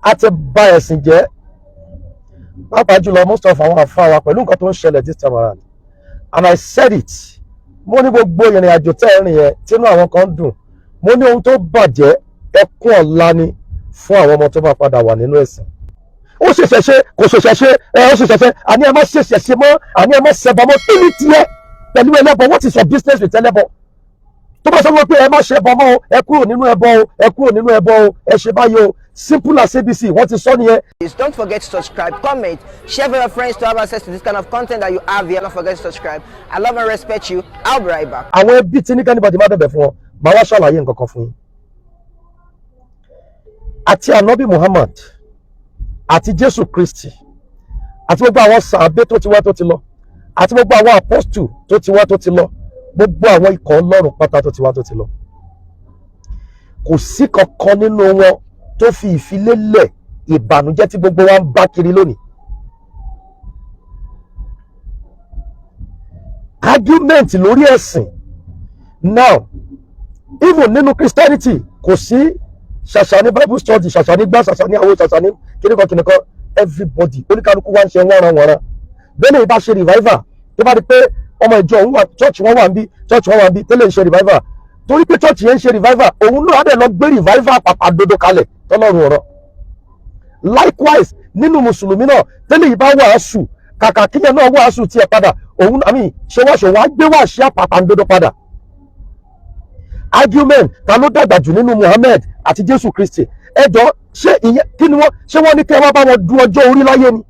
A ti bà ẹ̀sìn jẹ́, pàápàá jùlọ most of àwọn àfáà wa, pẹ̀lú nǹkan tó ń ṣẹlẹ̀ this time around. And I said it, mo ní gbogbo ìrìn àjò tẹ́ ẹ rìn yẹn, tínú àwọn kan dùn, mo ní ohun tó bàjẹ́, ẹkún ọ̀la ni fún àwọn ọmọ tó bá padà wà nínú ẹ̀sìn. Ó ṣẹ̀ṣẹ̀ ṣe, kò ṣẹ̀ṣẹ̀ ṣe ẹ, ó ṣẹ̀ṣẹ̀ ṣe. Àní ẹ má ṣẹ̀ṣẹ̀ ṣe mọ́, àní ẹ má ṣẹbọ mọ́. Kí ni tiẹ̀ pẹ̀lú ẹlẹ́bọ? What is your business with ẹlẹ́bọ? Tó bá sọ wọ́n pé ẹ má ṣẹbọ mọ́ o, ẹ kúrò nínú ẹbọ o, ẹ kúrò nínú ẹbọ o, ẹ ṣe báyìí o, simple as ABC. Wọ́n ti sọ nìyẹn. Please don't forget to subscribe, comment, share with your friends to have access to this kind of content that you have here. Don't forget to subscribe. I love and respect you. I'll be right back. Àwọn ẹbí tí ní kí anybody má bẹ̀bẹ̀ fún wọn, màá wá ṣàlàyé nǹkan kan fún yín. Àti Ànábì Muhammad àti Jésù Kristi àti gbogbo àwọn sàábé tó ti wá tó ti lọ, àti gbogbo àwọn apostle tó ti wá tó ti lọ, gbogbo àwọn ikọ̀ Ọlọ́run pátá tó ti wá tó ti lọ, kò sí kankan nínú wọn tó fi ìfilélẹ̀ ìbànújẹ́ tí gbogbo wa ń bá kiri lónìí. Argument lórí ẹ̀sìn now, even nínú Christianity, kò sí ṣàṣà ní Bible study, ṣàṣà ní gbá, ṣàṣà ní àwo, ṣàṣà ní kíníkan kíníkan. Everybody, oníkálukú wá ń ṣe wọ́nran wọ̀nran. Bẹ́ẹ̀ ni bá ṣe revival, tó bá di pé ọmọ ìjọ òun wà, church wọn wà ń bí, church wọn wà ń bí, tẹ́lẹ̀ ń ṣe revival, torí pé church yẹn ń ṣe revival, òun náà á dẹ̀ lọ gbé revival pàpà dodo kalẹ̀ tọ́lọ́run ọ̀rọ̀. Likewise, nínú mùsùlùmí náà, tẹ́lẹ̀ yìí bá wàásù, kàkà kíyẹn náà wàásù tiẹ̀ padà, òun àmì ṣe wáṣọ wàá gbé wàásù àpàpà dodo padà. Argument, ta ló dàgbà jù nínú Muhammad àti Jésù Kristi? Ẹjọ́, ṣé ìyẹn kí ni wọ́n ṣé wọ́n ní kí ẹ wá bá wọn du ọjọ́ orí láyé ni?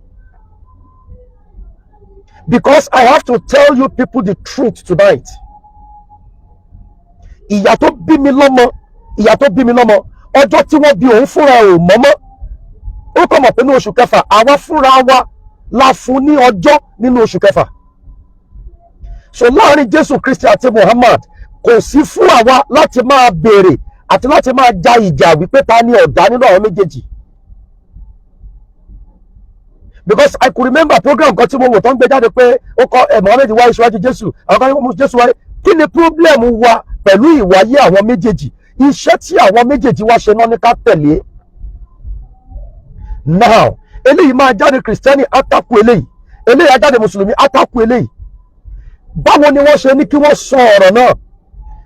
Because I have to tell you people the truth tonight. Ìyá tó bí mi lọ́mọ, ìyá tó bí mi lọ́mọ, ọjọ́ tí wọ́n bí òun fúnra ò mọ́mọ́. Ó kàn mọ̀ pé ní oṣù kẹfà, àwa fúnra wa la fún ní ọjọ́ nínú oṣù kẹfà. So láàrin Jésù Kristi àti Muhammad, kò sí fún àwa láti máa béèrè àti láti máa ja ìjà wípé ta ni ọ̀dá nínú àwọn méjèèjì. Because I could remember program kan tí mo wò tó ń gbé jáde pé ó kọ ẹ Muhammad wáyé síwájú Jésù, àwọn kan ní Jésù wáyé. Kí ni problem wa pẹ̀lú ìwáyé àwọn méjèèjì? Iṣẹ́ tí àwọn méjèèjì wá ṣe náà ní ká tẹ̀lé. Now, eléyìí máa jáde Kìrìsìtẹ́nì, átákù eléyìí, eléyìí á jáde Mùsùlùmí, átákù eléyìí. Báwo ni wọ́n ṣe ní kí wọ́n sọ ọ̀rọ̀ náà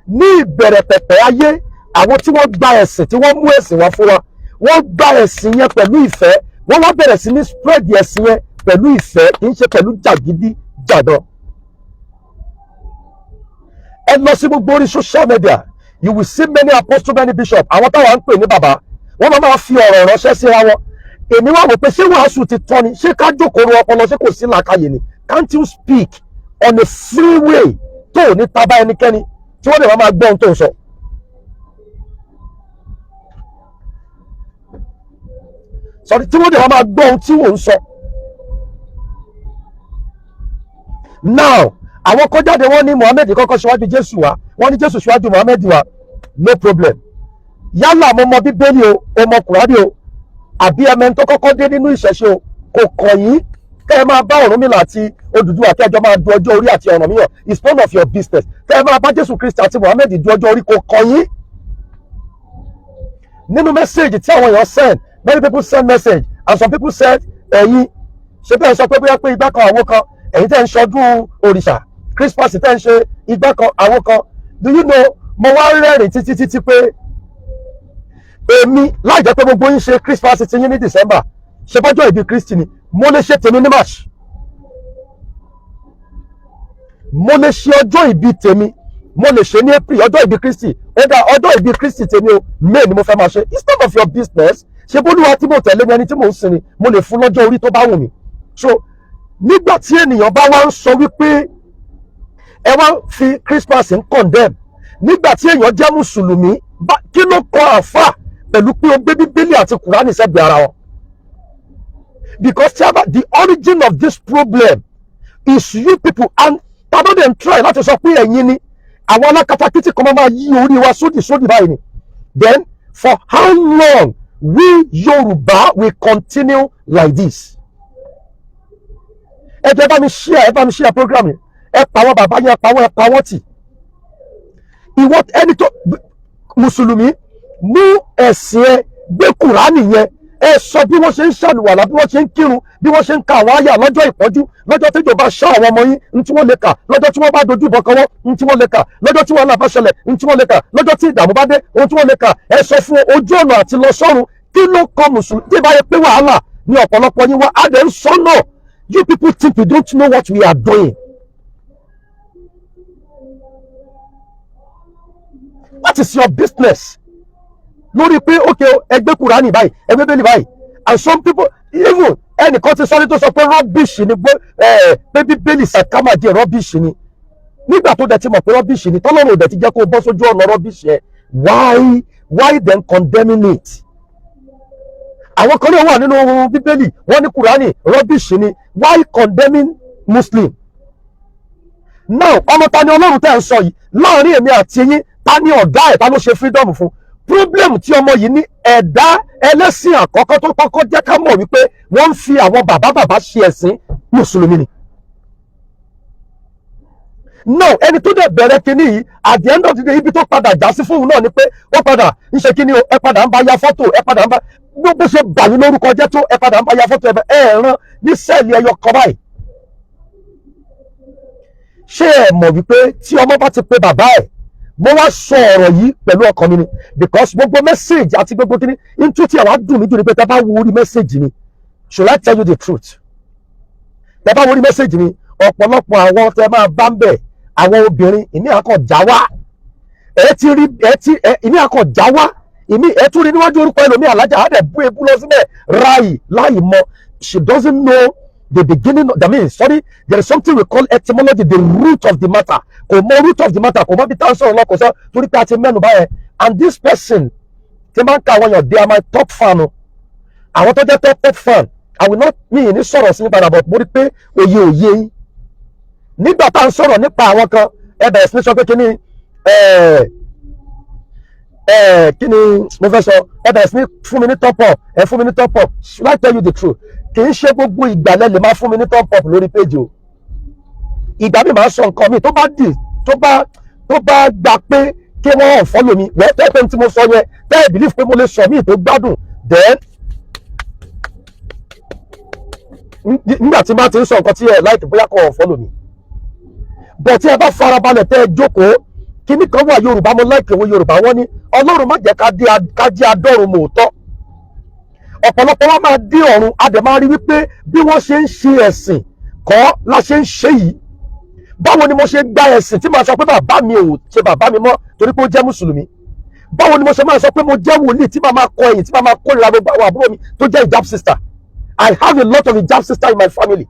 ní ìbẹ̀rẹ̀ pẹ̀pẹ̀ ayé? Àwọn tí wọ́n gba ẹ̀sìn, tí wọ́n mú ẹ̀sìn wá fún wa, wọ́n gba ẹ̀sìn yẹn pẹ̀lú ìfẹ́. Wọ́n wá bẹ̀rẹ̀ sí ní spread ẹ̀sìn yẹn pẹ̀lú ìfẹ́, kì í ṣe pẹ̀lú jàgídí jàdán. Ẹ lọ sí gbogbo orí social media, you will see many apostle, many bishop, àwọn táwa ń pè ní bàbá, wọ́n máa fi ọ̀rọ̀ ránṣẹ́ síra wọn. Èmi wá wò pé, ṣé wàásù ti tọ́ ni? Ṣé ká jókòó ro ọpọlọ? Ṣé kò sí làákàyè ni? Can't you speak on a free way tó ò ní tábà ẹnikẹ́ni, tí wọ́n lè máa gbọ́ ohun tó ń sọ? Sorry, tí wọ́n lè máa gbọ́ ohun tí wọ́n ń sọ. Now, àwọn kan jáde, wọ́n ní Muhammed kọ́kọ́ ṣíwájú Jésù wá, wọ́n ní Jésù ṣíwájú Muhammed wá. No problem. Yálà mo mọ Bíbélì o, o mọ Kùránì o, àbí ẹmẹ tó kọ́kọ́ dé nínú ìṣẹ̀ṣe o, kò kàn yín. Kẹ́ ẹ máa bá Ọ̀rúnmìlà àti Odùduwà kẹ́jọ máa du ọjọ́ orí àti Ọ̀rànmíyàn, it's none of your business. Kẹ́ ẹ máa bá Jésù Kristi àti Muhammed du ọjọ́ orí, kò kàn yín. Nínú message tí àwọn èèyàn send, many people send message and some people said, ẹ̀yin ṣe bẹ́ẹ̀ sọ pé bóyá pé igbá kan àwo kan, ẹ̀yin tẹ́ ń ṣọdún òrìṣà Christmas, tẹ́ ń ṣe igbá kan àwo kan. Do you know, mo wá rẹ́rìn títí títí pé èmi, láì jẹ́ pé gbogbo yín ṣe Christmas ti yín ní December, ṣe bọ́jọ́ ìbí Kristi ni, mo lè ṣe tèmi ní March. Mo lè ṣe ọjọ́ ìbí tèmi, mo lè ṣe ní April, ọjọ́ ìbí Kristi. Ó dá ọjọ́ ìbí Kristi tèmi o, May ni mo fẹ́ máa ṣe. It's none of your business. Ṣe bólúwa tí mo tẹ̀lé ni ẹni tí mo ń sin ni, mo lè fún lọ́jọ́ orí tó bá wù mí. So nígbà tí ènìyàn bá wá ń sọ wípé ẹ wá fi Christmas ń condemn, nígbà tí èèyàn jẹ́ mùsùlùmí, kí ló kọ àáfà pẹ̀lú pé ó gbé Bíbélì àti Kùránì sẹ́gbẹ̀ẹ́ ara wọn? Because the origin of this problem is you people, and tàbí dem try láti sọ pé ẹ̀yin ni àwọn alákatakítí kan máa yí orí wa sódì sódì báyìí ni. Then for how long we Yorùbá will continue like this? Ẹ jẹ́ bá mi share, ẹ bá mi share program yìí. Ẹ pa àwọn bàbá yẹn, ẹ pa wọ́n, ẹ pa wọ́n tì. Ìwọ ẹni tó mùsùlùmí, mú ẹ̀sìn ẹ, gbé Kùránì yẹn, Ẹ sọ bí wọ́n ṣe ń ṣàlùwàlà, bí wọ́n ṣe ń kírun, bí wọ́n ṣe ń ka àwọn àyà lọ́jọ́ ìpọ́njú, lọ́jọ́ tí ìjọba ṣá àwọn ọmọ yín, ní tí wọ́n lè kà, lọ́jọ́ tí wọ́n bá dojú ìbọn kan wọ́n, ní tí wọ́n lè kà, lọ́jọ́ tí wàhálà bá ṣẹlẹ̀, ní tí wọ́n lè kà, lọ́jọ́ tí ìdààmú bá dé, ohun tí wọ́n lè kà. Ẹ sọ fún ojú ọ̀nà àti lọ sọ́run. Kí ló kọ mùsùlùmí? Tí ìbá yẹ pé wàhálà ní ọ̀pọ̀lọpọ̀ yín wá, á dẹ̀ ń sọ náà. You people think we don't know what we are doing. What is your business lórí pé, okay, ẹgbẹ́ Kúránì báyìí, ẹgbẹ́ bẹ́ẹ̀lì báyìí? And some people even, ẹnìkan ti sọ́ni tó sọ pé rubbish ni pé Bíbélì sàkámàdé, rubbish ni. Nígbà tó dẹ̀ ti mọ̀ pé rubbish ni, tọ́lọ́run ò dẹ̀ ti jẹ́ kó bọ́ sójú ọ̀nà rubbish yẹn, why then condemning it? Àwọn kan náà wà nínú Bíbélì, wọ́n ní Kúránì rubbish ni. Why condemning Muslim now? Ọmọ ta ni Ọlọ́run tẹ́ ń sọ yìí? Láàrin èmi àti yín, ta ni ọ̀gá ẹ̀? Ta ló ṣe freedom fún? Problem tí ọmọ yìí ní, ẹ̀dá ẹlẹ́sìn àkọ́kọ́ tó kọ́kọ́ jẹ́ ká mọ̀ wípé wọ́n ń fi àwọn bàbá bàbá ṣe ẹ̀sìn, mùsùlùmí ni. Now, ẹni tó dẹ̀ bẹ̀rẹ̀ kinní yìí, at the end of the day, ibi tó padà já sí fóun náà ni pé ó padà ń ṣe kinní o. Ẹ padà ń bá ya fọ́tò, ẹ padà ń bá bó ṣe bà yín lórúkọ jẹ́ tó, ẹ padà ń bá ya fọ́tò, ẹ rán ní cell ẹyọ kan báyìí. Ṣé ẹ mọ̀ wípé tí ọmọ bá ti pe bàbá ẹ̀? Mo wá sọ ọ̀rọ̀ yìí pẹ̀lú ọkàn mi ni, because gbogbo message àti gbogbo kíní ntú tí àwa dùn mí jù ni pé tẹ́ bá wo orí message mi, should I tell you the truth? Tẹ́ bá wo orí message mi, ọ̀pọ̀lọpọ̀ àwọn tẹ́ máa bá ń bẹ̀, àwọn obìnrin ìmí àkàn já wá, ẹ ti rí, ẹ ti ẹ ìmí àkàn já wá, ìmí ẹ tún rí níwájú orúkọ ẹlòmí, alájà á dẹ̀ bú ebú lọ síbẹ̀ ráì láì mọ. She doesn't know the beginning of, that means, sorry, there is something we call etymology, the root of the matter. Kò mọ root of the matter, kò mọ bí táwọn sọ̀rọ̀ lọ, kò sọ torí pé a ti mẹ́nu báyẹn. And this person tí máa ń ka àwọn èèyàn, they are my top fan o. Àwọn tó jẹ́ top top fan, I will not, mi ì ní sọ̀rọ̀ sí padà, but mo rí pé òye òye yín. Nígbà tá à ń sọ̀rọ̀ nípa àwọn kan, ẹ bẹ̀rẹ̀ sí ní sọ pé kíní ẹ ẹ, kí ni mo fẹ́ sọ? Ẹ bẹ̀rẹ̀ sí ní fún mi ní top up, ẹ fún mi ní top up. Should I tell you the truth? Kì í ṣe gbogbo ìgbà lẹ lè máa fún mi ní top up lórí page o. Ìgbà mi máa sọ nǹkan mi tó bá dì tó bá gbà pé kí wọ́n follow mi wẹ́ẹ́ tẹ́ pé tí mo sọ yẹn, tẹ́ ẹ believe pé mo lè sọ míì tó gbádùn, then nígbà tí n bá ti ń sọ nǹkan tí ẹ like, bóyá kò follow mi. But tí ẹ bá farabalẹ̀, tẹ́ ẹ jókòó, kíní kan wà, Yorùbá, mo like òwe Yorùbá, wọ́n ní Ọlọ́run má jẹ́ ká jẹ́ adọ́run mòótọ́. Ọ̀pọ̀lọpọ̀ wa máa dé ọ̀run, a dẹ̀ máa rí wípé bí wọ́n ṣe ń ṣe ẹ̀sìn kọ́ la ṣe ń ṣe yìí. Báwo ni mo ṣe gba ẹ̀sìn tí màá sọ pé bàbá mi ò ṣe bàbá mi mọ́ torí pé ó jẹ́ mùsùlùmí? Báwo ni mo ṣe máa sọ pé mo jẹ́ wòlíì tí màá máa kọ ẹ̀yìn, tí màá máa kórìíra gbogbo àwọn àbúrò mi tó jẹ́ hijab sister? I have a lot of hijab sister in my family.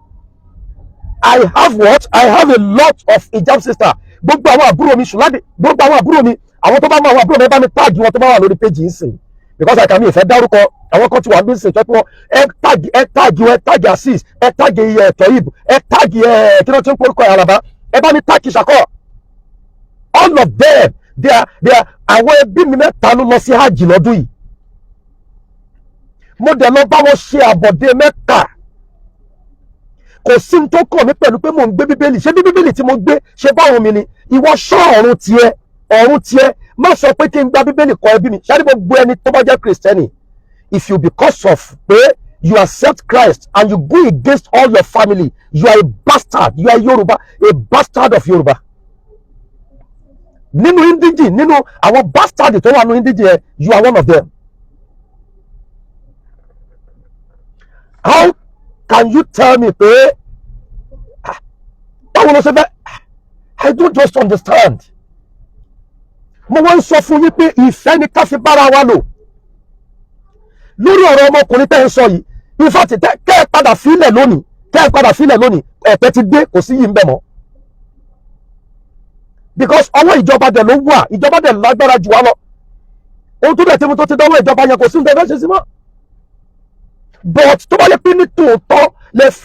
I have what? I have a lot of hijab sister. Gbogbo àwọn àbúrò mi, ṣùgbọ́n gbogbo àwọn àbúrò mi, àwọn tó bá mọ àwọn àbúrò mi, ẹ bá mi tag wọn tó bá wà lórí page yìí sìn, because I can mi ìfẹ́ dárúkọ àwọn kan tí wà ní sìn tó pé wọn. Ẹ tag, ẹ tag wọn, ẹ tag Azeez, ẹ tag ẹ Toyib, ẹ tag ẹ, kí ló ti ń porúkọ ẹ, Alaba, ẹ bá mi tag Ṣakọ. All of them, they are àwọn ẹbí mi. Mẹ́ta ló lọ sí hajj lọ́dún yìí. Mo dẹ̀ lọ bá wọn ṣe àbọ̀dé Mẹ́kà. Kò sí ní tó kàn mí pẹ̀lú pé mò ń gbé Bíbélì. Ṣé bí Bíbélì tí mo gbé ṣe báwọn mi ni? Ìwọ ṣọ́ ọ̀run tiẹ̀, ọ̀run tiẹ̀. Má sọ pé kí n gba Bíbélì kọ ẹbí mi. Ṣáà gbogbo ẹni tó bá jẹ́ Kristẹni, if you, because of pé you accept Christ and you go against all your family, you are a bastard. You are Yoruba, a bastard of Yoruba. Nínú indigene, nínú àwọn bastard tó wà nínú indigene yẹn, you are one of them. How can you tell me pé, ah, báwo ló ṣe fẹ́? I don't just understand. Mo wá ń sọ fún yín pé ìfẹ́ ni ká fi bára wa lò lórí ọ̀rọ̀ ọmọkùnrin tẹ́ ń sọ yìí. In fact, kẹ́ ẹ padà fílẹ̀ lónìí, kẹ́ ẹ padà fílẹ̀ lónìí, ẹ̀tẹ́ ti dé, kò sí yìí ń bẹ̀ mọ́, because ọwọ́ ìjọba dẹ̀ ló wà. Ìjọba dẹ̀ lágbára jù wá lọ. Ohun tó dẹ̀ tí mo tó ti dánwó ìjọba yẹn, kò sí nǹkan fẹ́ ṣe sí mọ́. But tó bá yẹ pé ní tòótọ́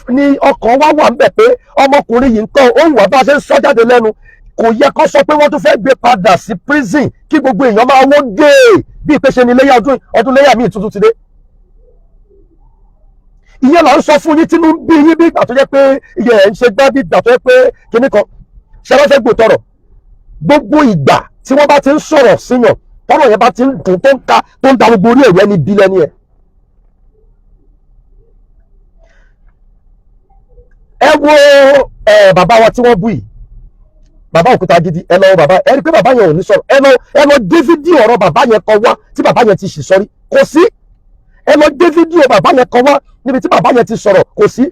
ní ọkàn wa wà ń bẹ̀ pé ọmọkùnrin yìí ń kọ́ òun wà, bá a ṣe ń sọ jáde lẹ́nu, kò yẹ kó sọ pé wọ́n tún fẹ́ gbé padà sí prison, kí gbogbo èèyàn máa wó gé bí ìpèsè ní iléyà, ọdún ọdún léyà míì tuntun ti dé. Ìyẹn là ń sọ fún yín tínú ń bí yín, bí ìgbà tó jẹ́ pé iye ẹ̀ ń ṣe gbá, bí ìgbà tó jẹ́ pé kinní kan ṣe wọ́n fẹ́ gbòtọ̀rọ̀. Gbogbo ìgbà tí wọ́n bá ti ń sọ̀rọ̀ síyàn, tọ́rọ̀ yẹn bá ti ń dùn, tó ń ka, tó ń da gbogbo orí ẹ̀rọ ẹni bí lẹ́ni ẹ̀. Ẹ wo ẹ bàbá wa tí wọ́n bú yìí, bàbá òkúta gidi. Ẹ lọ wo bàbá, ẹ rí i pé bàbá yẹn ò ní sọ̀rọ̀. Ẹ lọ dé fídíò ọ̀rọ̀ bàbá yẹn kan wá tí bàbá yẹn ti sì sọrí, kò sí. Ẹ lọ dé fídíò bàbá yẹn kan wá níbi tí bàbá yẹn ti sọ̀rọ̀, kò sí.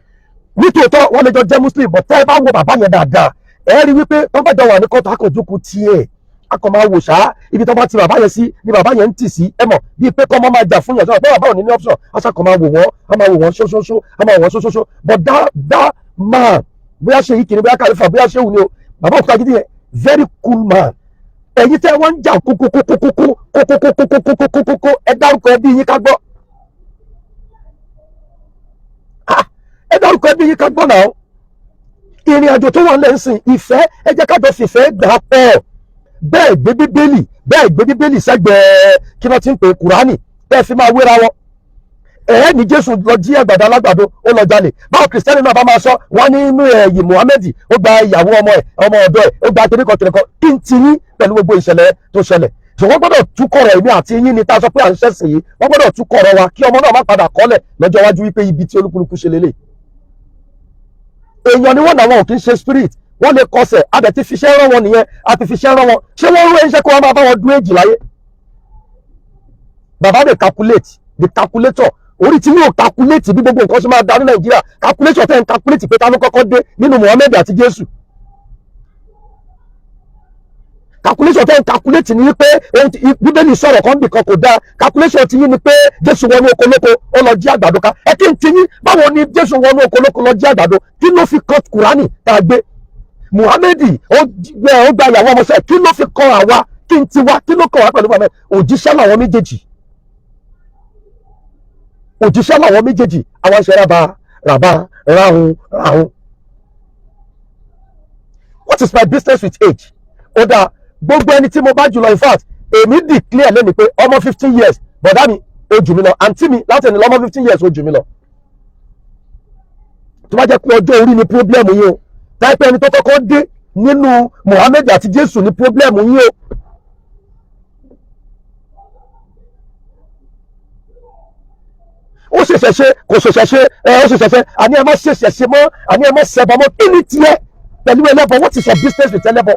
Nítòótọ́, wọ́n lè jọ jẹ́ Muslim, but tẹ́ ẹ bá wo bàbá yẹn dáadáa, ẹ rí wípé tó bá jọ wà ní kóòtù, akọ̀jókòó tiẹ̀, akọ̀ máa wò ṣá. Ibi tó bá ti bàbá yẹn sí ni bàbá yẹn ń tì sí. Ẹ mọ̀ bíi pé kọ́ máa jà fún yàn sọ̀rọ̀ pé bàbá ò ní ní option, aṣá kọ̀ máa wò wọ́n, a máa wò wọ́n ṣóṣóṣó, a máa wò wọ́n ṣóṣóṣó. But that man, bóyá ṣe yìí kìíní, bóyá kàlífà, bóyá ṣé wù ni o, bàbá òkúta gidi yẹn, very cool man. Ẹ̀yin tẹ́ wọ́n ń jà kókókókókókókókókókókókókó, ẹ dárúkọ ẹbí yín ká gbọ́. Ah, ẹ dárúkọ ẹbí yín ká gbọ́ náà. Ìrìn àjò tó wà lẹ́sìn ìfẹ́, ẹ jẹ́ ká jọ fìfẹ́ gbà pọ̀. Bẹ́ẹ̀ gbé Bíbélì, bẹ́ẹ̀ gbé Bíbélì sẹ́gbẹ̀ẹ́ kí wọ́n ti ń pè Kùránì, bẹ́ẹ̀ fi máa wéra wọn. Ẹ̀ẹ́ ní Jésù lọ jí àgbàdo alágbàdo, ó lọ jalè. Báwo Kìrìsìtẹ́nì náà bá máa sọ wọ́n ní inú ẹ̀yìn Muhammed, ó gba ìyàwó ọmọ ẹ̀, ọmọ ọ̀dọ́ ẹ̀, ó gba kìnìkan kìnìkan. Kí n ti yín pẹ̀lú gbogbo ìṣẹ̀lẹ̀ tó ṣẹlẹ̀? Ṣùgbọ́n gbọ́dọ̀ túkọ̀ rẹ̀, èmi àti yín ni tá a sọ pé à ń ṣẹ̀sìn yìí, wọ́n gbọ́dọ̀ túkọ̀ rẹ̀ wa kí ọmọ náà má padà kọ́lẹ̀ lọ́jọ́ iwájú wípé ibi tí olúkúlùkù ṣe lélẹ̀. Èèyàn ni wọ́n náà, wọn ò kí ń ṣe spirit. Wọ́n lè kọsẹ̀. A dẹ̀ ti fiṣẹ́ rán wọn nìyẹn, a ti fiṣẹ́ rán wọn. Ṣé wọ́n rú ẹ̀ńṣẹ́ kó wọ́n máa bá wọn dún èjì láyé? Bàbá dey calculate, the calculator. Orí tí yóò calculate bí gbogbo nǹkan ṣe máa darí Nàìjíríà, calculation tẹ́ ń calculate pé ta ló kọ́kọ́ dé nínú Muhammed àti Jésù. Calculation tẹ́ ń calculate ni wípé ohun tí Bíbélì sọ̀rọ̀ kan bì kan kò dáa. Calculation ti yín ni pé Jésù wọnú oko lóko, ó lọ jí àgbàdo ká. Ẹ kí n ti yín, báwo ni Jésù wọnú oko lóko lọ jí àgbàdo? Kí ló fi kan Kùránì tá a gbé? Muhammed ó gba ìyàwó ọmọọṣẹ́, kí ló fi kan àwa? Kí n ti wá, kí ló kàn wá pẹ̀lú Muhammed? Òjíṣẹ́ làwọn méjèèjì, òjíṣẹ́ làwọn méjèèjì. Àwọn ṣe rábà ràbà ráhùn ráhùn. What is my business with age? Ó dáa, gbogbo ẹni tí mo bá jùlọ, in fact, èmi declare lẹ́nu pé ọmọ 15 years, bọ̀dá mi, ó jù mí lọ. Àǹtí mi, láti ẹni lọ́mọ 15 years, ó jù mí lọ. Tó bá jẹ́ pé ọjọ́ orí ni problem yín o, táìpẹ́ ẹni tó kọ́kọ́ dé nínú Muhammed àti Jésù ní problem yín o. Ó ṣẹ̀ṣẹ̀ ṣe, kò ṣẹ̀ṣẹ̀ ṣe ẹ, ó ṣẹ̀ṣẹ̀ ṣe. Àní ẹ má ṣẹ̀ṣẹ̀ ṣe mọ́, àní ẹ má ṣẹbọ mọ́. Kí ni tiẹ̀ pẹ̀lú ẹlẹ́bọ? What is your business with ẹlẹ́bọ?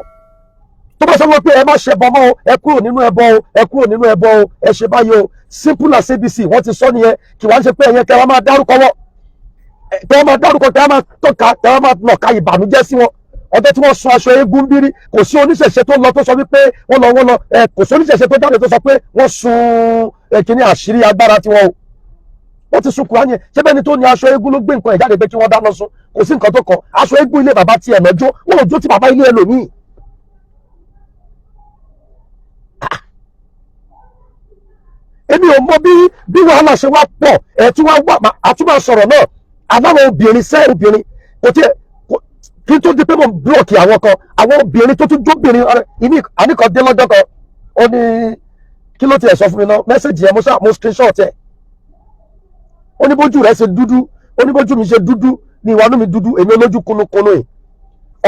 Tó bá sọ wọ́n pé ẹ má ṣẹbọ mọ́ o, ẹ kúrò nínú ẹbọ o, ẹ kúrò nínú ẹbọ o, ẹ ṣe báyìí o, simple as ABC. Wọ́n ti sọ nìyẹn. Kì wá ń ṣe pé ẹ̀yẹn kẹ́ wọ́n máa dárúkọ wọ́n, kẹ́ wọ́n máa dárúkọ, kẹ́ wọ́n máa tọ́ka, kẹ́ wọ́n máa nàka ìbànújẹ́ sí wọn. Ọjọ́ tí wọ́n sun aṣọ eégún bírí, kò sí oníṣẹ̀ṣe tó lọ tó sọ wípé wọ́n lọ, wọ́n lọ ẹ. Kò sí oníṣẹ̀ṣe tó jáde tó sọ pé wọ́n sun kíní àṣírí agbára tiwọn o. Wọ́n ti sun Kùránì yẹn. Ṣé bẹ́ẹ̀ ni tó ní aṣọ eégún ló gbé nǹkan ẹ̀ jáde pé kí wọ́n dáná sun? Kò sí nǹkan tó kàn. Aṣọ eégún ilé bàbá tiẹ̀ lọ́jọ́ wọ́n ò jó ti bàbá ilé ẹlòmíì. Èmi ò mọ bí wàhálà ṣe wá pọ̀. Ẹ̀ tí wọ́n wà àtúmọ̀ sọ̀rọ̀ náà, àbáwọn obìnrin sẹ́ obìnrin kò tiẹ̀ kí n tó di pé mo ń blọọkì àwọn kan, àwọn obìnrin tó tún jóbìnrin ìmí àníkan dé lọ́jọ́ kan, ó ní kí ló tiẹ̀ sọ fún mi náà? Message yẹn, mo ṣá mo screenshot ẹ̀. Ó ní bójú rẹ̀ ṣe dúdú, ó ní bójú mi ṣe dúdú ní ìwà inú mi dúdú, èmi olójú kúnúkúnú yìí.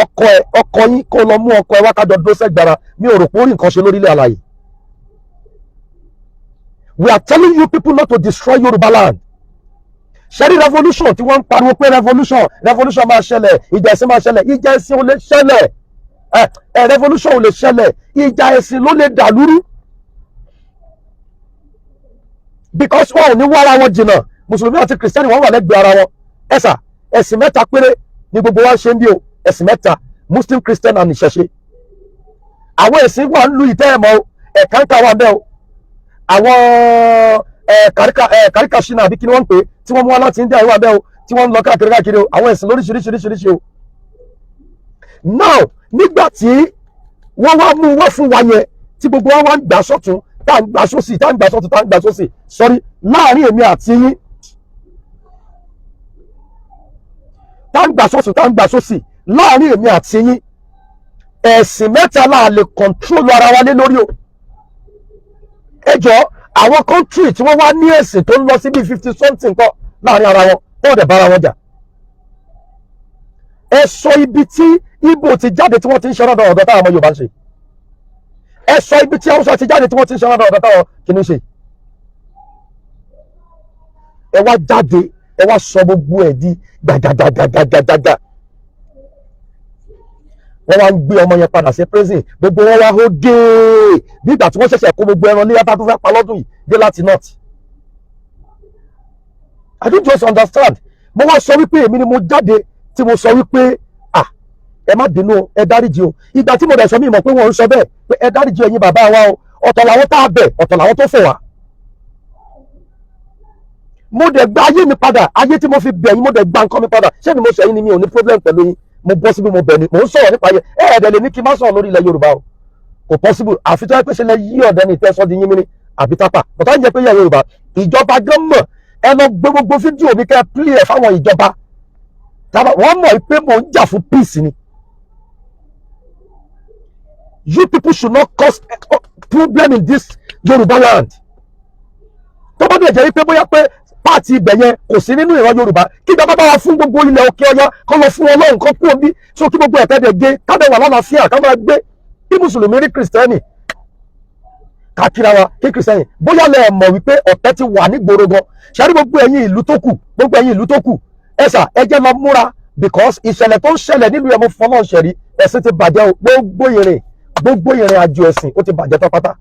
Ọkọ ẹ, ọkọ yín, kó lọ mú ọkọ ẹ wá kájọ dó sẹ́gbàrà. Mi ò rò pé ó rí nǹkan ṣe lórílẹ̀ àlàyé. We are telling you people not to destroy Yoruba land. Ṣẹ́rí revolution tí wọ́n ń pariwo pé revolution, revolution máa ṣẹlẹ̀, ìjà ẹ̀sìn máa ṣẹlẹ̀? Ìjà ẹ̀sìn ò lè ṣẹlẹ̀. Ẹ ẹ revolution ò lè ṣẹlẹ̀, ìjà ẹ̀sìn ló lè dàlúrú, because wọn ò ní wára wọn jìnnà. Mùsùlùmí àti Kìrìsìtẹ́nì, wọ́n wà lẹ́gbẹ̀ẹ́ ara wọn. Ẹ̀sà, ẹ̀sìn mẹ́ta péré ni gbogbo wa ń ṣe ń bí o. Ẹ̀sìn mẹ́ta: Muslim, Christian and ìṣẹ̀ṣe. Àwọn ẹ̀sìn wà ń lu ìtẹ́ ẹ̀mọ́ o, ẹ̀ka wà bẹ́ẹ̀ o. Àwọn ẹ̀ kàríkà ṣínà àbí kí ni wọ́n ń pè é tí wọ́n mú wá láti India wà bẹ́ẹ̀ o, tí wọ́n ń lọ káàkiri káàkiri o. Àwọn ẹ̀sìn lóríṣiríṣiríṣiríṣi o. Now, nígbà tí wọ́n wá mú wá fún wa yẹn, tí gbogbo wa wá ń gbà sọ́tún, tá à ń gbà sósì, tá à ń gbà sọ́tún, tá à ń gbà sósì, sọ́rí, láàrin èmi àti yín, tá à ń gbà sọ́tún, tá à ń gbà sósì, láàrin èmi àti yín, ẹ̀sìn mẹ́ta la lè control ara wa lé lórí o. Ẹ jọ, àwọn country tí wọ́n wá ní ẹ̀sìn tó ń lọ sí bíi 50 something kọ́ láàrin ara wọn, wọ́n dẹ̀ bára wọn jà. Ẹ sọ ibi tí Ìgbò ti jáde tí wọ́n ti ń ṣe ọ̀dọ̀ ọ̀dọ̀ táwọn ọmọ Yorùbá ń ṣe. Ẹ sọ ibi tí Haúsá ti jáde tí wọ́n ti ń ṣe ọ̀dọ̀ ọ̀dọ̀ táwọn kìíní ṣe. Ẹ wá jáde, ẹ wá sọ gbogbo ẹ̀ di gbàgàgàgàgàgàgà. Wọ́n wá ń gbé ọmọ yẹn padà sí prison. Gbogbo wọn wá hó géè bí ìgbà tí wọ́n ṣẹ̀ṣẹ̀ kó gbogbo ẹran léyà tó fẹ́ pa lọ́dún yìí dé láti north. I don't just understand. Mo wá sọ wípé èmi ni mo jáde tí mo sọ wípé, "Ah, ẹ má bínú o, ẹ dáríjì o." Ìgbà tí mo dẹ̀ sọ, mí mọ̀ pé wọ́n ń sọ bẹ́ẹ̀ pé ẹ dáríjì ẹ̀yin bàbá wa o. Ọ̀tọ̀ làwọn tá a bẹ̀, ọ̀tọ̀ làwọn tó fò wá. Mo dẹ̀ gba ayé mi padà, ayé tí mo fi bẹ̀ yín, mo dẹ̀ gba nǹkan mi padà. Ṣé ni mo ṣẹ̀yìn ni? Mi ò ní problem pẹ̀lú yín. Mo bọ́ síbi mo bẹ̀ ni mò ń sọ̀rọ̀ nípa yẹn. Ẹ ẹ̀dẹ̀ lè ní kí n má sọ̀rọ̀ lórí ilẹ̀ Yorùbá o, kò possible. Àfi tó yẹ pé ṣe lẹ yí ọ̀dẹ́ ní ìtẹ́sọ́ di yín mi ní àbí tápà bọ̀tá ń jẹ́ pé yẹ Yorùbá. Ìjọba gan mọ̀. Ẹ lọ gbé gbogbo fídíò mi, kẹ́ ẹ play ẹ̀ fáwọn ìjọba. Wọ́n mọ̀ pé mò ń jà fún peace ni. You people should not cause problem in this Yorùbá land. Tó bá dẹ̀ jẹ́ wípé bóyá pé part ibẹ̀ yẹn kò sí nínú ìran Yorùbá, kí ìjọba bá wa fún gbogbo ilẹ̀ òkè ọya, kọ́ lọ fún Ọlọ́run, kọ́ kú omi so kí gbogbo ẹ̀kẹ́ dẹ̀ gé, kábẹ̀ wà lálàáfíà, ká máa gbé, kí mùsùlùmí rí kìrìsìtẹ́nì, ká kíra wa kí kìrìsìtẹ́nì. Bóyá lẹ mọ̀ wípé ọ̀tẹ̀ ti wà nígboro gan ṣáà. Gbogbo ẹ̀yin ìlú tó kù, gbogbo ẹ̀yin ìlú tó kù, ẹ sà, ẹ jẹ́ lọ múra, because ìṣẹ̀lẹ̀ tó ń ṣẹlẹ̀ nílùú ẹ̀, mo fọlọ́ ṣẹ̀rí, ẹ̀sìn ti bàjẹ́ o. Gbogbo ìrìn àjò ẹ̀sìn, ó ti bàjẹ́ pátápátá.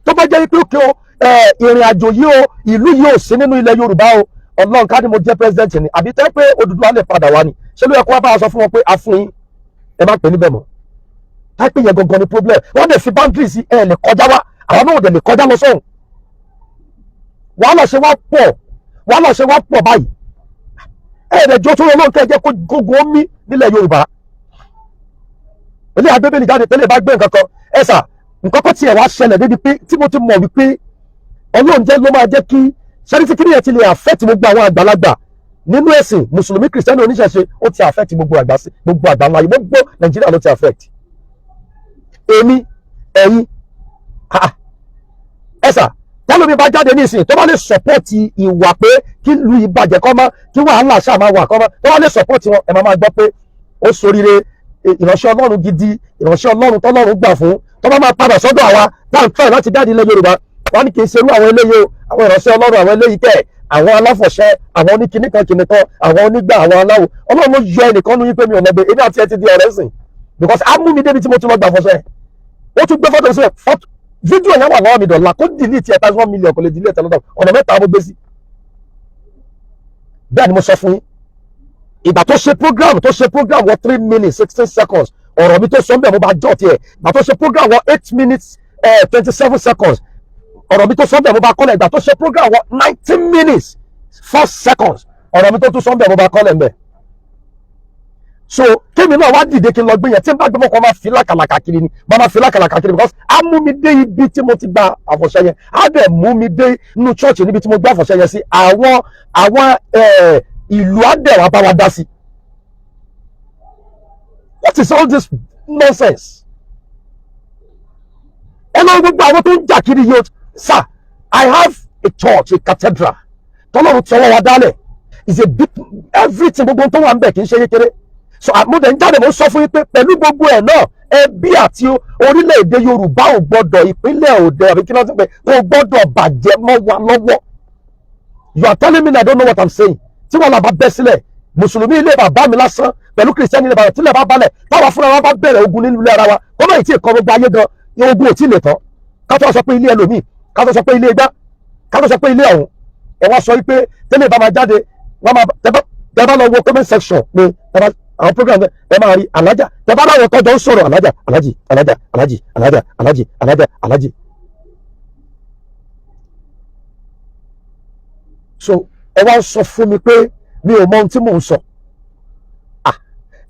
Tó bá jẹ́ wípé òkè o, ìrìn àjò yìí o, ìlú yìí ò sí nínú ilẹ̀ Yorùbá o, Ọlọ́run, ká ní mo jẹ́ president ni, àbí tẹ́ pé Odùduwà lè padà wá ni, ṣé ló yẹ kó wá bá a sọ fún wọn pé a fún yín, ẹ má pè níbẹ̀ mọ́? Táìpé yẹn gangan ni problem. Wọ́n dẹ̀ fi boundary sí, ẹ lè kọjá wá, àwọn náà dẹ̀ lè kọjá lọ sọ́hùn. Wàhálà ṣe wá pọ̀, wàhálà ṣe wá pọ̀ báyìí. Ẹ ẹ̀dẹ̀ jọ tó lọ lóun kẹ́ ẹ jẹ́ kó gógó mí nílẹ̀ Yorùbá. Ilé agbébélì jáde tẹ́lẹ̀ bá gbé nǹkan kan. Ẹ sà, nǹkan kan tiẹ̀ wá ṣẹlẹ̀ débi pé tí mo ti mọ̀ wípé Ọlọ́run jẹ́ ló máa jẹ́ kí sẹ́rífìkìrì yẹn ti lè affect gbogbo àwọn àgbàlagbà nínú ẹ̀sìn, mùsùlùmí, kìrìsìtẹ́nì, oníṣẹ̀ṣe. Ó ti affect gbogbo àgbà sí gbogbo àgbà ńlá yìí, gbogbo Nàìjíríà ló ti affect. Èmi, ẹ̀yin, ẹ sà, tẹ́lómi bá jáde ní ìsìn, tó bá lè support ìwà pé kí lu ìbàjẹ́ kọ́ mọ́, kí wàhálà ṣáà máa wà kọ́ mọ́, tó bá lè support wọn, ẹ máa máa gbọ́ pé ó soríire, ìránṣẹ́ Ọlọ́run gidi, ìránṣẹ́ Ọlọ́run tọ́lọ́run gbà fún. Tó bá máa padà sọ́dọ̀ àwa tá à ń try láti jáde ilẹ̀ Yorùbá, wọ́n ní kì í ṣerú àwọn eléyìí o, àwọn ìránṣẹ́ Ọlọ́run àwọn eléyìí kẹ̀, àwọn aláfọ̀ṣẹ, àwọn oníkìníkan kìnìkan, àwọn onígbà, àwọn aláwo. Ọlọ́run ló yọ ẹnìkan nu yín pé mi ò lọ gbé. Èmi àti ẹ ti di ọ̀rẹ́ sìn, because á mú mi débi tí mo ti lọ gbà fọṣẹ. Ó tún gbé fọ́tò sílẹ̀, fọ́tò fídíò yẹn wà lọ́wọ́ mi dọ̀la. Kó delete ẹ̀ times 1 million, kò lè delete ẹ̀ lọ́dọ̀. Ọ̀nà mẹ́ta mo gbé sí. Bẹ́ẹ̀ ni mo sọ fún yín. Ìgbà tó ṣe program, tó ṣe program wọ 3 minutes 16 seconds, ọ̀rọ̀ mi tó sọ ń bẹ̀, mo bá jọ́ tiẹ̀. Ìgbà tó ṣe program wọ 8 minutes 27 seconds, ọ̀rọ̀ mi tó sọ ń bẹ̀, mo bá kọ́lẹ̀. Ìgbà tó ṣe program wọ 19 minutes 4 seconds, ọ̀rọ̀ mi tó tún sọ ń bẹ̀, mo bá kọ́lẹ̀ ń bẹ̀. So kémi náà wá dìde kí n lọ gbé yẹn, tí n bá gbé, mọ́kàn máa fi lákàlàkà kiri ni, máa máa fi lákàlàkà kiri, because á mú mi dé ibi tí mo ti gba àfọ̀ṣẹ yẹn, á dẹ̀ mú mi dé inú church níbi tí mo gbé àfọ̀ṣẹ yẹn sí. Àwọn ìlú á dẹ̀ wá bá wa dá sí. What is all this nonsense? Ẹ lọ gbogbo àwọn tó ń jà kiri yìí o. Sir, I have a church, a cathedral tọ́lọ́run tọwọ́ wa dálẹ̀, is a big everything. Gbogbo tó wà ń bẹ̀ kì í ṣe kékeré. So mo dẹ̀ ń jáde, mo sọ fún yín pé pẹ̀lú gbogbo ẹ̀ náà, ẹbí àti orílẹ̀-èdè Yorùbá ò gbọ́dọ̀, ìpínlẹ̀ òde àbí kí ló ti pè, kò gbọ́dọ̀ bàjẹ́ mọ́ wa lọ́wọ́. You are telling me I don't know what I'm saying? Tí wọ́n là bá bẹ́ sílẹ̀, mùsùlùmí ilé bàbá mi lásán pẹ̀lú kìrìsìtẹ́nì ilé bàbá, tílẹ̀ bá balẹ̀, táwa fúnra wa bá bẹ̀rẹ̀ ogun nínú ilé ara wa, kọ́mọ̀ ìtì ìkọ́ gbogbo ayé gan, ogun ò tí ì lè tán. Ká tó sọ pé ilé ẹlòmíì, ká tó sọ pé ilé igbá, ká tó sọ pé ilé ọ̀hún. Ẹ wá sọ wípé tẹ́lẹ̀ bá máa jáde, wọ́n máa tẹ́ bá lọ wo comment section pé tẹ́ bá àwọn program ẹ máa rí alájà, tẹ́ bá láwọn tọ́jọ́ ń sọ̀rọ̀, alájà, alájì, alájà, alájì, alájà, alájì, alájà, alájì. So ẹ wá ń sọ fún mi pé mi ò mọ ohun tí mò ń sọ.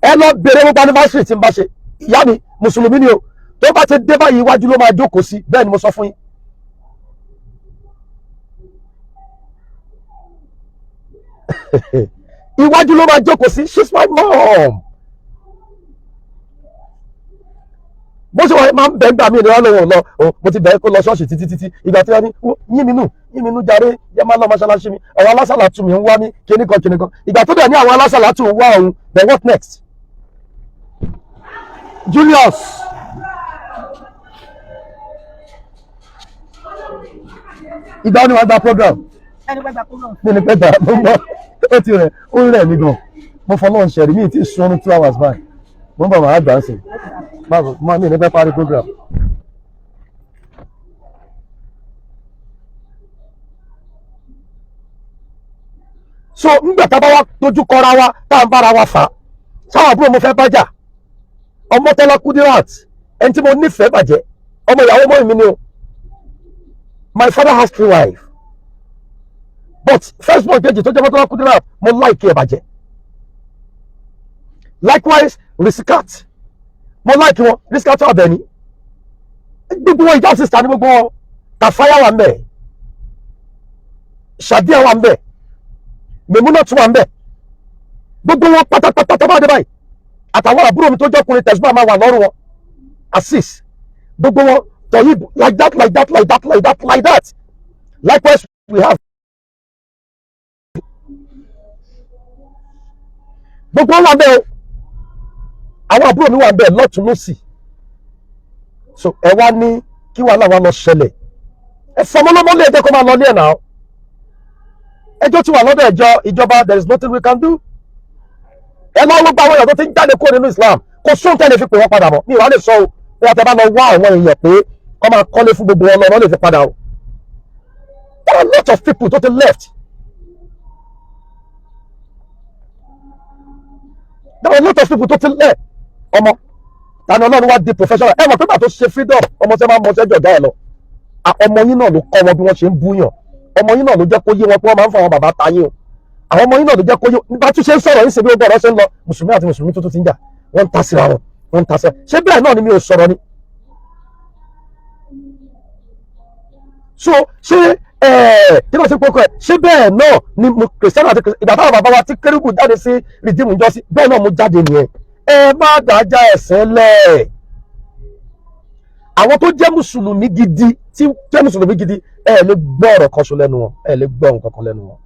Ẹ lọ bèrè gbogbo anniversary tí n bá ṣe. Ìyá mi mùsùlùmí ni o. Tó bá ti dé báyìí, iwájú ló máa jókòó sí. Bẹ́ẹ̀ ni mo sọ fún yín. Iwájú ló máa jókòó sí. She's my mom. Bó ṣe wà, máa ń bẹ̀ ń gbà mí ìnira lọ́wọ́ lọ. Mo ti bẹ̀rẹ̀ kó lọ ṣọ́ọ̀ṣì títí títí. Ìgbà tí wọ́n ní yín mi nù, yín mi nù jàre, yẹ máa lọ mọ́ṣáláṣí mi, àwọn alásàlátù mi ń wá mi kíní kan kíní kan. Ìgbà tó dẹ̀ ní àwọn alásàlátù ń wá òun, then what next? Julius, ìgbà wo ni wàá gba program? Mi ní pẹ́ gbà, mo ń bọ̀. Ó ti rẹ̀, ó ń rẹ̀ mí gan. Mo fọlọ́run ṣẹ̀rí, mi ti sun oorun 2 hours báyìí. Mo ń bọ̀, màá gbà á sí. Báwo mo mi ní pẹ́ parí program. So ńgbà tá a bá wá dojú kọra wa, tá à ń bára wa fà á, sáwọn àbúrò mo fẹ́ bá jà, Ọmọtọ́lá Kudirat, ẹni tí mo nífẹ̀ẹ́ bàjẹ́, ọmọ ìyàwó mọ́ mi ni o. My father has three wives, but first born kejì tó jẹ́ Ọmọtọ́lá Kudirat, mo like ẹ̀ bàjẹ́. Likewise Risikat, mo like wọn. Risikat Abẹ́ni, gbogbo wọn ìjà sister ní gbogbo wọn. Kàfáyà wà ń bẹ̀, Ṣàdíà wà ń bẹ̀, Mèmúnà tún wà ń bẹ̀, gbogbo wọn pátápátá tó bá dé báyìí, àtàwọn àbúrò mi tó jọkùnrin, tẹ̀síbà máa wà lọ́rùn wọn, assist gbogbo wọn, Toyib, like that, like that, like that, like that, like that. Likewise we have gbogbo wọn wà ń bẹ̀ o. Àwọn àbúrò mi wà ń bẹ̀ lọ́tún lọ́sì. So ẹ wá ní kí wàhálà wa lọ ṣẹlẹ̀. Ẹ fọmọlọmọ lé, ẹjẹ kó máa lọ ní ẹ̀ náà. Ẹjọ́ tí wà lọ́dọ̀ ẹjọ́ ìjọba, there is nothing we can do. Ẹ lọ gbogbo àwọn èèyàn tó ti ń jáde kúrò nínú Islam, kò sóhun tẹ́lẹ̀ fi pè wọ́n padà mọ́. Mi ò wá lè sọ o, bí wọ́n tẹ bá lọ wá àwọn èèyàn pé kọ́ máa kọ́lé fún gbogbo wọn lọ́nà lè fi padà o. There are a lot of people tó ti left. There are a lot of people tó ti left. Ọmọ tani Ọlọ́run wá di professional. Ẹ mọ̀ pé bàtó ṣe freedom, ọmọ sẹ́ máa ń mọṣẹ́ jọ̀gá ẹ lọ. Ọmọ yín náà ló kọ́ wọn bí wọ́n ṣe ń búyàn. Ọmọ yín náà ló jẹ́ kó yé wọn pé wọ́n máa ń fa àwọn bàbá ta yín o. Àwọn ọmọ yín náà ló jẹ́ kó yé nípa tí ṣe ń sọ̀rọ̀ yín ṣe bí ó gbọ́dọ̀ ṣe ń lọ. Mùsùlùmí àti mùsùlùmí tuntun ti ń jà, wọ́n ń ta síra wọn, wọ́n ń ta síra. Ṣé bẹ́ẹ̀ náà ni mi ò sọ̀rọ̀ ni? So ṣé kí ló ṣe kókó ẹ? Ṣé bẹ́ẹ̀ náà ni mo Kìrìsìtẹ́nì àti ìgbà táwọn bàbá wa tí kérúbù jáde sí Redeem jọ sí, bẹ́ẹ̀ náà mo jáde nìyẹn. Ẹ má dájà ẹ̀sìn lẹ̀. Àwọn tó jẹ́ mùsùlùmí gidi, tí jẹ́ mùsùlùmí gidi, ẹ lè gbọ́ ọ̀rọ̀ kan ṣo lẹ́nu wọn, ẹ lè gbọ́ nǹkan kan lẹ́nu wọn.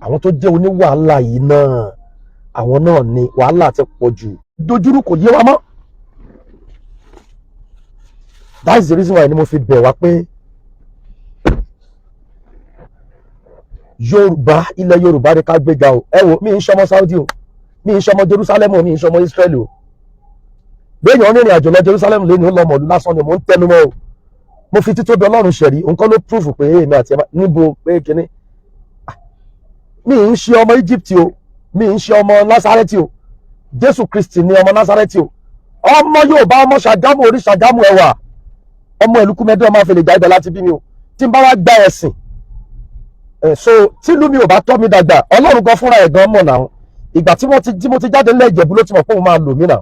Àwọn tó jẹ́ oníwàhálà yìí náà, àwọn náà ni wàhálà ti pọ̀ jù, dojúrú, kò yé wa mọ́. That is the reason why ni mo fi bẹ̀ wá pé Yorùbá, ilẹ̀ Yorùbá ni ká gbéga o. Ẹ wo, mi ń ṣọmọ Saudi o, mi ń ṣọmọ Jerusalem o, mi ń ṣọmọ Israel o. Béèyàn rìnrìn àjò lọ Jerusalem lẹ́nu, ó lọ mọ̀lú lásán ni. Mò ń tẹnu mọ́ o. Mo fi títóbi Ọlọ́run ṣẹ̀rí, nǹkan ló proof pé èmi àti ẹ̀ níbo pé kínní. Mi ń ṣe ọmọ Egypt o, mi ń ṣe ọmọ Nasareti o. Jésù Kristi ni ọmọ Nasareti o. Ọmọ Yorùbá, ọmọ Ṣàgámù, orí Ṣàgámù ẹwà, ọmọ ìlúkúmẹdé, ọmọ àfẹlẹjà, ibẹ̀ láti bí mi o. Tí n bá wá gba ẹ̀sìn ẹ̀, so tílùú mi ò bá tọ́ mi dàgbà, Ọlọ́run gan fúnra ẹ̀ gan mọ̀ náà. Ìgbà tí mo ti jáde nílẹ̀ Ìjẹ̀bú ló ti mọ̀ pé òun máa lò mí náà.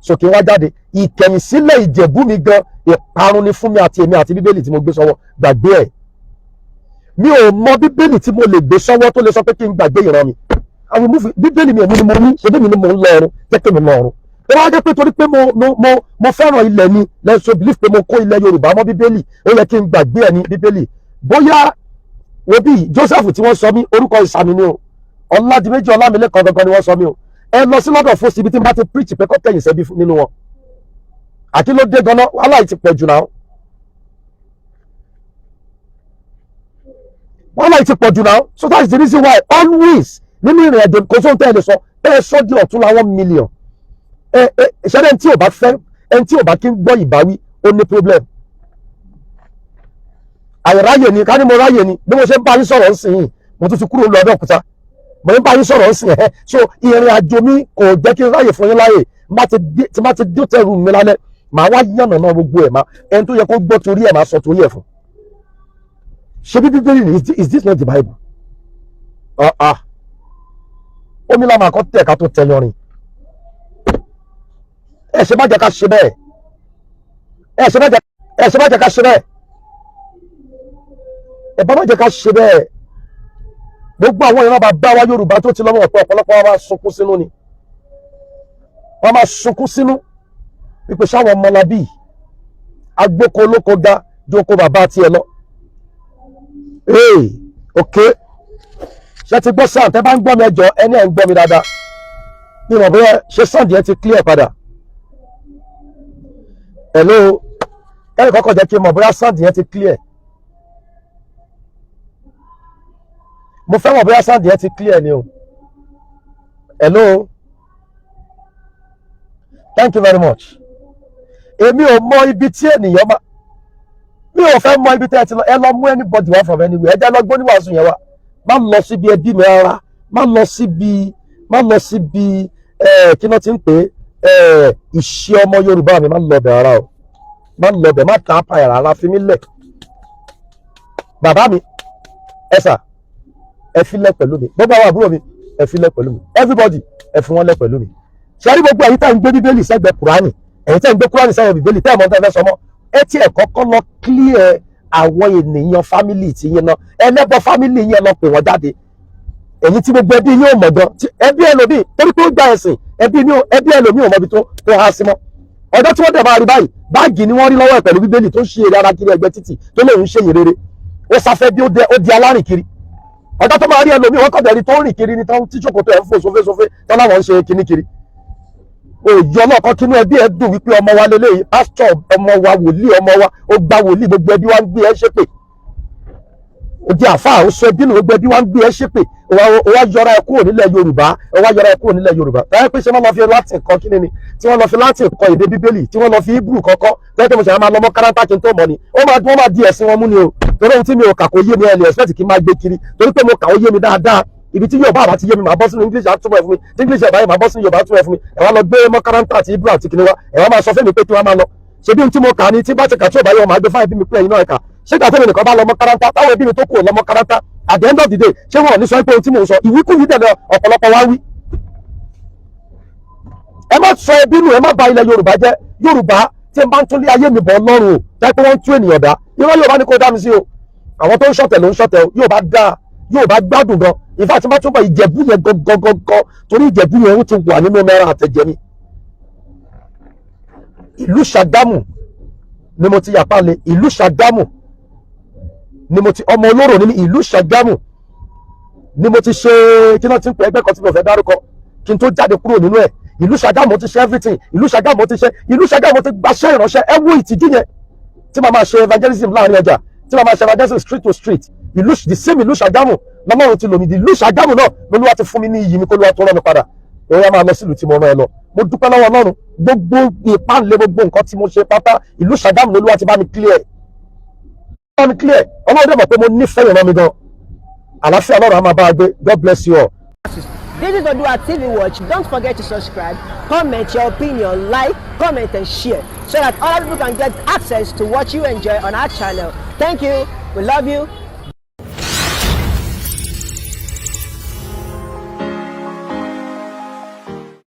So kí n wá jáde ìkẹyìn sílẹ̀ Ìjẹ̀bú mi gan, ìparun ni fún mi àti èmi àti Bíbélì tí mo gbé sọ́wọ́. Gbàgbé ẹ̀, mi ò mọ Bíbélì tí mo lè gbé sọ́wọ́ tó lè sọ pé kí n gbàgbé ìran mi. Àwọn mú Bíbélì mi, èmi ni mo ní. Ṣe bí mi ni mo ń lọ ọ̀run, jẹ́ kí mi lọ ọ̀run. Ó wá jẹ́ pé torí pé mo fẹ́ràn ilẹ̀ mi lẹ́sọ̀ believe pé mo kó ilẹ̀ Yorùbá mọ́ Bíbélì, ó yẹ kí n gbàgbé ẹ̀ ní Bíbélì. Bóyá wo bí Joseph tí wọ́n sọ mí, orúkọ ìsàmì ni o. Ọ̀làdìmẹ́jì Ọlámilékan gangan ni wọ́n sọ mí o. Ẹ lọ sí lọ́dọ̀ fún síbi tí n bá ti preach pé kọ́ kẹ́yìn sẹ́bí nínú wọn. Àti ló dé ganan, wàhálà yìí ti pọ̀ jù náà, wàhálà yìí ti pọ̀ jù náà. So that is the reason why always nínú ìrìn àjò, kò sóhun tẹ́ ẹ lè sọ, ẹ sọ di ọ̀tún la 1 million. Ẹ ẹ ṣẹlẹ̀, ẹni tí ò bá fẹ́, ẹni tí ò bá kí ń gbọ́ ìbáwí, ó ní problem. Àìráyè ni. Ká ní mo ráyè ni, bí mo ṣe ń bá yín sọ̀rọ̀ ń sìn yìí, mo tún ti kúrò lọ Abẹ́òkúta, mo ń bá yín sọ̀rọ̀ ń sìn ẹ́. So ìrìn àjò mi kò jẹ́ kí n ráyè fún yín láyè. Tí má ti dé tẹ̀rù mi lálẹ́, màá wá yànnà náà gbogbo ẹ̀. Má ẹni tó yẹ kó gbọ́ torí ẹ̀, máa sọ torí ẹ̀ fún. Ṣé bí Bíbélì ni? Is this not the Bible? Ah ah, omi la máa kọ́ tẹ̀ ká tó tẹ yanrìn. Ẹ ṣe má jẹ́ ká ṣe bẹ́ẹ̀. Ẹ ṣe má jẹ́ ká ṣe bẹ́ẹ̀. Ẹ bá má jẹ́ ká ṣe bẹ́ẹ̀. Gbogbo àwọn ìran bàbá wa Yorùbá tó ti lọ́wọ́, ọ̀pọ̀ ọ̀pọ̀lọpọ̀ wọn máa sunkún sínú ni. Wọ́n máa sunkún sínú wípé sáwọn ọmọlábí agbóko olóko ga jókòó bàbá tiẹ̀ lọ. Ee, ok, ṣe ti gbọ́ sound? Tẹ́ bá ń gbọ́ mi, ẹjọ́ ẹni ẹ̀ ń gbọ́ mi dáadáa. Mi mọ̀ bóyá ṣe sound yẹn ti clear padà. Hello, ẹnì kọ́kọ́ jẹ́ kí n mọ̀ bóyá sound yẹn ti clear. Mo fẹ́ mọ̀ bóyá sound yẹn ti clear ni o. Hello, thank you very much. Èmi ò mọ ibi tí ènìyàn máa, mi ò fẹ́ mọ ibi tẹ́ ẹ ti lọ. Ẹ lọ mú anybody wá from anywhere. Ẹ jẹ́ lọ gbọ́ níwàásù yẹn wá. Má lọ síbi ẹbí mi rárá, má lọ síbi ẹ kí náà ti ń pè é, ìṣe ọmọ Yorùbá mi. Má lọ bẹ̀ rárá o, má lọ bẹ̀, má tà á pa ẹ̀ rárá. Fi mí lẹ̀, bàbá mi. Ẹ sà, ẹ fi lẹ̀ pẹ̀lú mi. Gbogbo àwọn àbúrò mi, ẹ fi lẹ̀ pẹ̀lú mi. Everybody, ẹ fi wọ́n lẹ̀ pẹ̀lú mi. Ṣe rí gbogbo ẹ̀yin tá ń gbé Bíbélì sẹ́gbẹ̀ẹ́ Kùránì, ẹ̀yin tá ń gbé Kùránì sẹ́gbẹ̀ẹ́ Bíbélì, tẹ́ ẹ̀ mọ́ tẹ́ fẹ́ sọ mọ́, ẹ tí ẹ̀ kọ́kọ́ lọ clear àwọn ènìyàn family tí yín náà. Ẹlẹ́bọ family yín, ẹ lọ pè wọ́n jáde. Èyí tí gbogbo ẹbí yín ò mọ̀ gan, ẹbí ẹlòmíì, torí pé ó gba ẹ̀sìn, ẹbí ní ẹbí ẹlòmíì ò mọbi tó há sí mọ́. Ọjọ́ tí wọ́n dẹ̀ máa rí báyìí, báàgì ni wọ́n rí lọ́wọ́ ẹ̀ pẹ̀lú Bíbélì tó ń ṣe eré ara kiri ẹgbẹ́ títì, tó lóun ń ṣe ìyìn rere. Ó sáfẹ́ bí ó di alárìn kiri. Ọjọ́ tó máa rí ẹlòmíì, wọ́n kọ̀ dẹ̀rí tó ń rìn kiri ní tí ṣòkòtò ẹ̀ ń fò sófésófé tó láwọn ń ṣe kíní kiri. Òòjọ́ náà kọ́ kínú ẹbí ẹ dùn wípé ọmọ wa lélẹ́yìí, pásítọ̀ ọmọ wa, wòlíì ọmọ wa. Ó gba wòlíì, gbogbo ẹbí wa ń gbé ẹ ṣépè. Ó di àfáà, ó sọ ẹbí nù, gbogbo ẹbí wa ń gbé ẹ ṣépè. Ó wá yọra ẹ kúrò nílẹ̀ Yorùbá, ó wá yọra ẹ kúrò nílẹ̀ Yorùbá. Táyà pé ṣé wọ́n lọ fi Latin kọ́ kíni ni, tí wọ́n lọ fi Latin kọ́ èdè Bíbélì, tí wọ́n lọ fi Hebrew kọ́kọ́, tẹ́lẹ̀ tí mo ṣe máa lọ mọ́ kárátá kí n tó mọ̀ ni, ó máa wọ́n máa di ẹ̀sìn wọn mú ni o. Torí ohun tí mi ò kà kò yé mi. Ẹ lè expect kí n máa gbé kiri torí pé mo kà, ó yé mi dáadáa. Ibi tí Yorùbá àbá ti yé mi, màá bọ́ sínú English, àtúmọ̀ ẹ̀ fún mi. Tí English ẹ̀ báyìí, màá bọ́ sínú Yorùbá, àtúmọ̀ ẹ̀ fún mi. Ẹ̀ wá lọ gbé mọ́kárátá àti Hebrew àti kìnìún wa, ẹ̀ wá máa sọ fún mi pé kí wọ́n máa lọ ṣe bí ohun tí mo kà ní. Tí bá ti kà tí ò bá yọ, màá gbé fáwọn ẹbí mi pé ẹ̀yin náà ẹ̀ka. Ṣé ìgbà tẹ́mi nìkan bá lọ mọ́kárátá, táwọn ẹbí mi tó kù ò lọ mọ́kárátá, at the end of the day, ṣé wọn ò ní sọ pé ohun tí mò ń sọ ìwíkúwìí dẹ̀ lọ? Ọ̀pọ̀lọpọ̀ wá wí. Ẹ má sọ ẹbí nù, ẹ má bà ilẹ̀ Yorùbá jẹ́. Yorùbá tí n bá ń tún lé ayé mi bọ̀ lọ́rùn o, jẹ́ pé wọ́n ń tún ènìyàn dá. Irọ́, Yorùbá ní kó dá mi sí o. Àwọn tó ń ṣọ̀tẹ̀ ló ń ṣọ̀tẹ̀ o. Yorùbá dáa, Yorùbá gbádùn gan. Ìfà tí n bá túbọ̀ Ìjẹ̀bú yẹn gangan, torí Ìjẹ̀bú yẹn ó ti wà nínú mẹ́ra àtẹ̀jẹ̀ mi. Ìlú Ṣàgámù ni mo ti yàpá le. Ìlú Ṣàgámù ni mo ti, ọmọ olóró ní ìlú Ṣàgámù ni mo ti ṣe kí náà ti ń pè ẹgbẹ́ kan tí mo fẹ́ dárúkọ kí n tó jáde kúrò nínú ẹ̀. Ìlú Ṣàgámù ti ṣe everything. Ìlú Ṣàgámù ti ṣe, ìlú Ṣàgámù ti gbaṣẹ́ ìránṣẹ́. Ẹ wo ìtìjú yẹn tí màá máa ṣe evangelism láàrin ọjà, tí màá máa ṣe evangelism street to street. Ìlú, the same ìlú Ṣàgámù lọ́lọ́run ti lò mí. Ìlú Ṣàgámù náà lolúwa ti fún mi ní iyì mi, kó lúwa tó rán mi padà. Òun yà máa lọ sílùú tí mo rán ẹ lọ. Mo dúpẹ́ lọ́wọ́ Ọlọ́run. Gbogbo ìpánlẹ̀, gbogbo nǹkan tí mo ṣe pátá, ìlú Ṣàgámù lolúwa ti bá mi clear, bá mi clear. Ọlọ́run dẹ̀ mọ̀ pé mo nífẹ̀ẹ́ ìran mi gan. Àlàáfíà Ọlọ́run á máa bá a gbé. God bless you all. This is Odua TV Watch. Don't forget to subscribe, comment your opinion, like, comment, and share so that other people can get access to what you enjoy on our channel. Thank you. We love you.